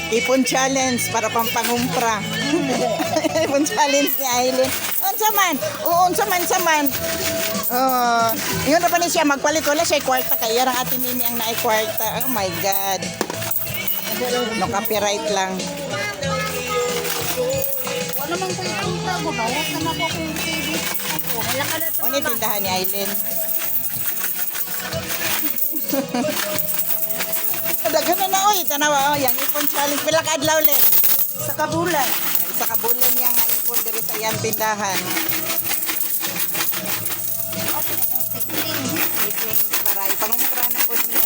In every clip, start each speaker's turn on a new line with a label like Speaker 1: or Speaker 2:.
Speaker 1: Ipon challenge para pampangumpra. Ipon challenge ni Aileen. Unsa man? Oo, unsa man sa man. Oh, yun na pa ni siya magpalit, wala siya kwarta kay ang ate Mimi ang naay kwarta. Oh my God. No copyright lang.
Speaker 2: Wala man ko ipunta mo. Nawat na ako kung TV. Wala ka na.
Speaker 1: Ano yung tindahan ni Aileen? Daghan na na oy, tanawa oy, ang ipon challenge pila ka adlaw, Len?
Speaker 2: Sa kabulan.
Speaker 1: Isa ka bulan niya nga ipon diri sa iyang tindahan. Para ipangumpra na pod niya.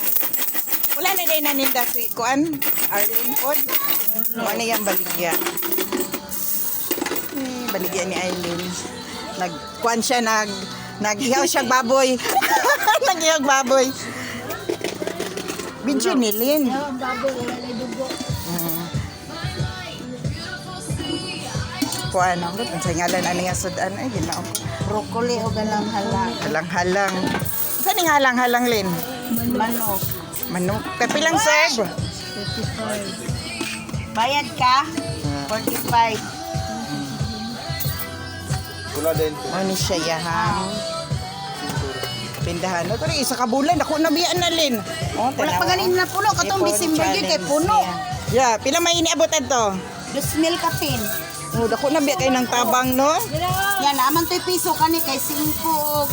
Speaker 1: Wala na day naninda si kuan Arlene pod. Mo na yang baligya. Eh, baligya ni Eileen. Nag kuan siya, naghihaw siya baboy. Naghihaw baboy. Video ni Lynn.
Speaker 2: Ang baboy, wala dugo.
Speaker 1: Kuan ang sa ngalan ani nga sudan ay ginoo.
Speaker 2: Broccoli o galang halang.
Speaker 1: Halang-halang. Saan yung halang-halang, Lynn?
Speaker 2: Manok.
Speaker 1: Manok. Kapilang serve?
Speaker 2: 35. Bayad ka? 45.
Speaker 3: Wala din.
Speaker 1: Ano siya yahang? Pindahan. No, pero isa ka bulan. Ako nabiyaan na, Lynn. Oh,
Speaker 2: Wala pa ganin na puno. Katong
Speaker 1: Ipon
Speaker 2: December gyud kay
Speaker 1: challenge
Speaker 2: puno.
Speaker 1: niya. Yeah, pila may iniabot ato?
Speaker 2: 2,000 kapin.
Speaker 1: Oh, dako na biya kay ng tabang, no?
Speaker 2: Yan, naman to'y piso kani kay 5 og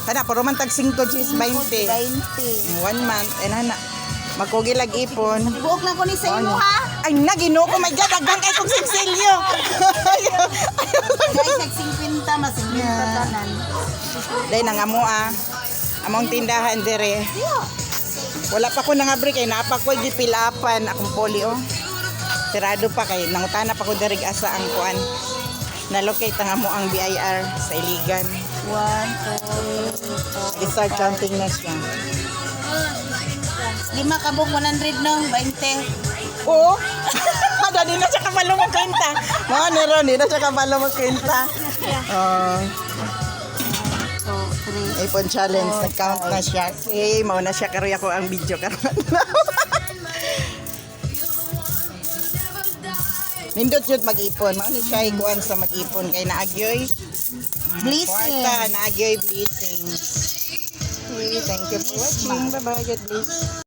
Speaker 1: Kana puro man tag 5 cheese 20.
Speaker 2: 20.
Speaker 1: One month and ana. Magkugi lag ipon.
Speaker 2: Buok na ko ni sa imo ha.
Speaker 1: Ay, na Ginoo ko, my God, daghan kay kong sinsilyo.
Speaker 2: Guys, nag 50 mas 50 tanan.
Speaker 1: Day nang amo ah. Among tindahan dire. Wala pa ko nangabri kay naa pa ko gipilapan akong poli oh. Sirado pa kay nangutana pa ko diri asa ang kuan. Na-locate ang amo ang BIR sa Iligan.
Speaker 2: 1, 2, 3,
Speaker 1: I-start counting na siya.
Speaker 2: 4. Lima ka buok 100 no, 20.
Speaker 1: Oo. Dali na siya kabalo mo kwenta. Mga ni Ron, di na siya kabalo mo kwenta. Oh,
Speaker 2: 2, 3.
Speaker 1: Ipon challenge, nag-count na siya. Okay, mao na siya karoy ako ang video karon. Nindot yun mag-ipon. Mao ni siya ikuan sa mag-ipon kay naagyoy
Speaker 2: Blessing.
Speaker 1: kwarta, naagyoy blessings. Okay, thank you for watching. Bye-bye. God bless.